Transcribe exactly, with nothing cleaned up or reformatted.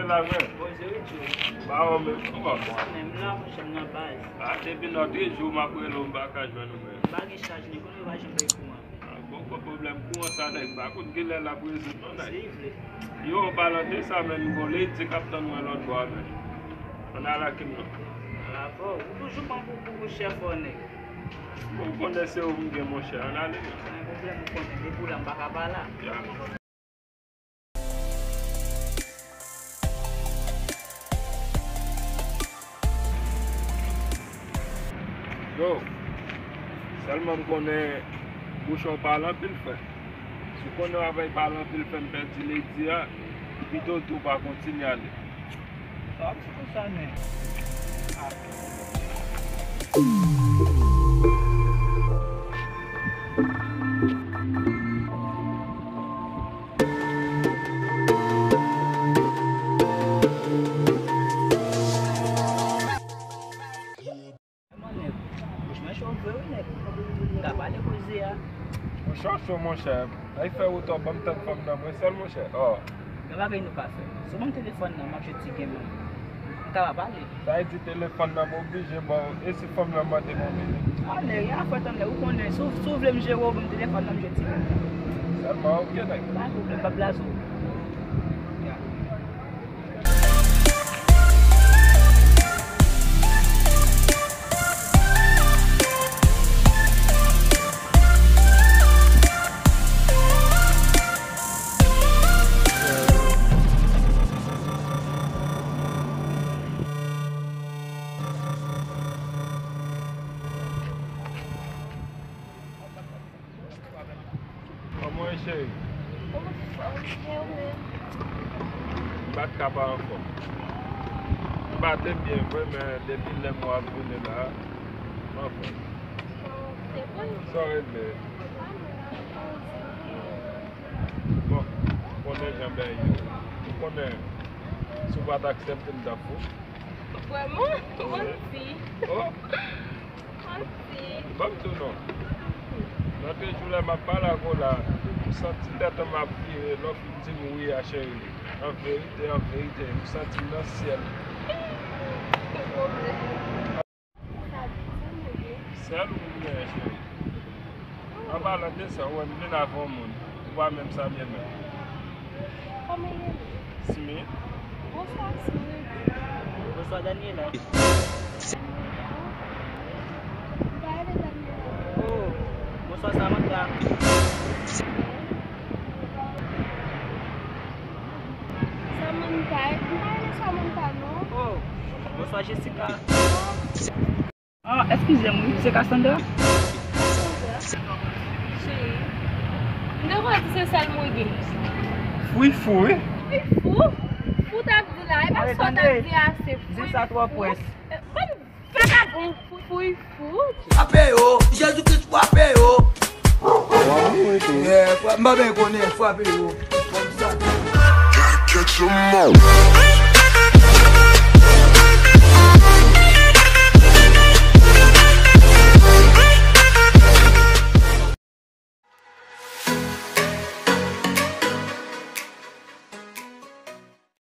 La, men. Poze wi, tchou. Ba, ou menm, kòman? Sa menm la, monchè, m nan baz. A, depi nan de jou, m ap rele w, m pa ka jwenn ou menm. M pa gen chaj, nèg, konnen yo pa janm bay kouran. A, bon, bon, pwoblèm kouran sa, nèg, pa konn kilè l ap rezoud, non, nèg. Si vle. Yo, an palan de sa, menm, gon lady k ap tann mwen lòt bò a, menm. Ann al ak m, non. Ann al avè w. Ou toujou pran pou, pou, pou chèf, nèg. Bon, ou konnen se ou m gen, monchè, ann ale, non. Pa gen pwoblèm, ou konnen, depi w la, m pa ka pa la. Ya. Yo, sèlman m konnen bouchon pale anpil, frè. Si w konnen w ap pale anpil, fè m pèdi lady a, pito tou w pa kontinye ale. Sa w ap sou konsa, men. Mwen cho vre wi nèg. M ka pale koze a. Mwen cho cho monchè. Ay fè wout ò, ban m tann fanm nan mwen sèl monchè. Oh. Gen bagay nou ka fè. Si w ban m telefòn nan, m ap jwe ti game nan. M ka pa pale. Sa vle di telefòn nan m oblije ba w. E si fanm nan mande m yon minit? Ah, nèg, y a fè tann lè ou konnen. Si w, si w vle m jere w, ban m telefòn nan, m jwe ti game nan. Sèlman, ok, nèg. Pa gen pwoblèm, m p ap blaze w. Ya. Kòman w ye, cheri? Anfòm, e ou menm? M pa t ka pa anfòm. M pa te byen vre, men depi lè mwa ap vini la, m anfòm. Oh, se vre? Sa w regle? Bon, ou konnen jan bagay yo ye. Ou konnen, si w pa t aksepte m, m t ap fou. Vrèman? Ou manti. Oh! Ban m di w non. Nan de jou la m ap pale ak ou la, m santi tèt an m ap vire, lè w fin di m wi a cheri. An verite, an verite, m santi m nan syèl. Sèl ou m genyen cheri. An palan de sa, ou wè m vin avè yon moun. Ou pa menm sa m ye menm. Kòman w rele? Smith. Bonswa, Smith. Bonswa, Daniela. M pa rele Daniela. Oh, bonswa, Samantha. Samantha, m pa rele Samantha, non. Oh, bonswa, Jessica. Ah, eskize m, wi, se Cassandra? Cassandra? Cheri, m te kwè di se sèl mwen gen. Fwi fou, wi. Fwi fou? Fou t ap di la, e pa sa w t ap di a, se fwi fou. Di sa twò près. Eh, bann vagabon, fwi fou. Frape yo, Jezi Kris frape yo. Yeah, fra-, m pa byen konnen, frape yo. Kòmsa. Catch 'em all.